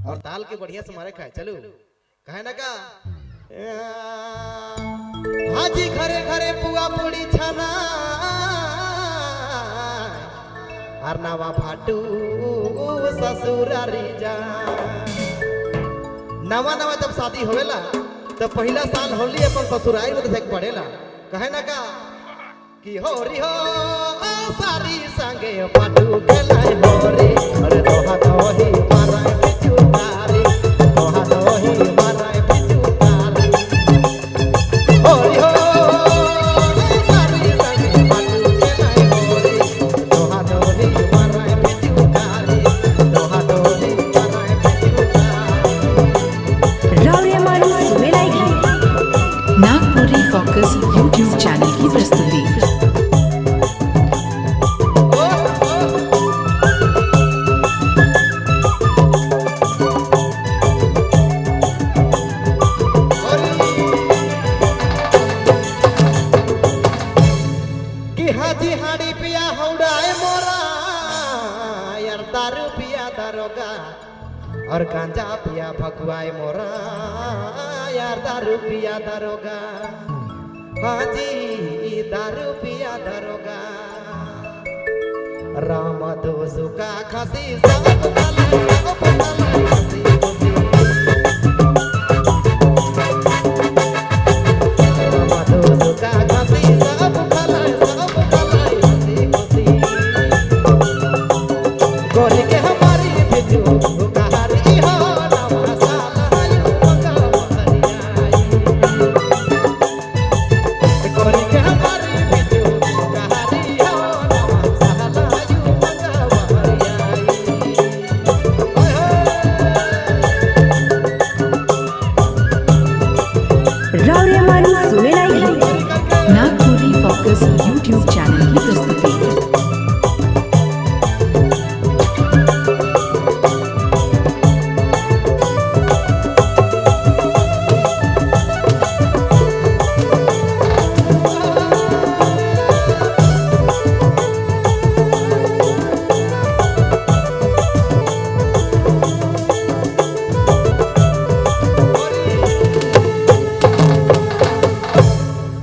और ताल के बढ़िया से मारे खाए। चलो कहे ना का हाजी घरे घरे पुआ पूरी छाना और नवा भाटू ससुरारी जा। नवा नवा जब शादी होवेला तो पहला साल होली अपन ससुरारी में देख पड़ेला। कहे ना का कि होरी हो सारी संगे पाटू खेलाए होरी अरे दोहा दोही माराए पिचुकारी दोहा दोही माराए पिचुकारी होरी हो सारी संगे पाटू खेलाए होरी दोहा दोही माराए पिचुकारी दोहा दोही माराए पिचुकारी। रावरिया सुनेलाएगी। नागपुरी फोकस यूट्यूब चैनल की प्रस्तुति। कि हाजी हाड़ी पिया हौड़ाए मोरा यार दारू पिया दारोगा और गांजा पिया भगवाए मोरा यार दारू पिया दारोगा हाजी दारू पिया दारोगा राम दोसु का खासी सब काला सब काला खासी खुशी राम दोसु का खासी सब काला हंसी खुशी गोरी के हमारी बिजू कहारी हो नवा साल आयु मका हरियाई गोरी के हमारी बिजू कहारी हो नवा साल आयु मका हरियाई। ओए होए। रावरिया सुनेलाएगी। नागपुरी फोकस यूट्यूब चैनल की प्रस्तुति।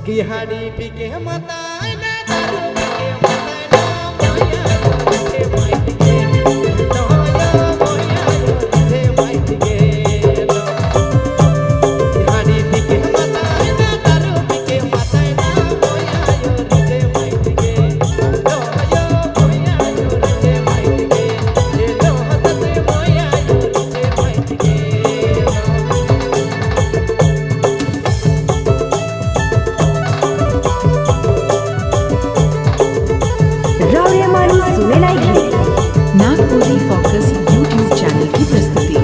कि हाड़ी पी के मताए ना दारू पी के मताए ना मोया के माइट के नोया मोया के माइट के कि हाड़ी पी के मताए ना दारू पी के मताए ना मोया के माइट के नोया मोया के माइट के ये लो हसते मोया के माइट के। रावरिया सुनेलाएगी। नागपुरी फोकस यूट्यूब चैनल की प्रस्तुति।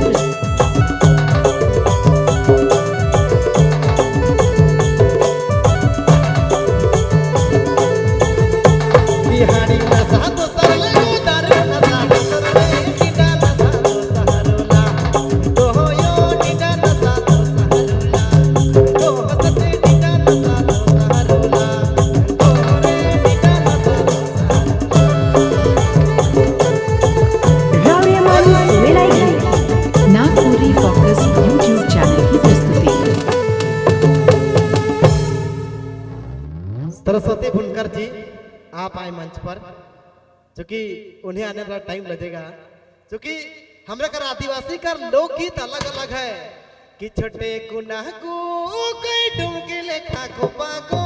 बिहारी नशा दोसर ले दारू नशा दोसर ले टीडा नशा दोसर दोहोयो टीडा नशा दोसर दो हसते टीडा नशा दोसर तोरे टीडा नशा दोसर। रावरिया सुनेलाएगी। नागपुरी फोकस यूट्यूब चैनल की प्रस्तुति। सरस्वती बुनकर जी आप आए मंच पर, क्योंकि उन्हें आने वाला टाइम लगेगा, क्योंकि हमरा कर आदिवासी का लोकगीत अलग अलग है कि छोटे कुना को कोई डुमके लेखा को पाको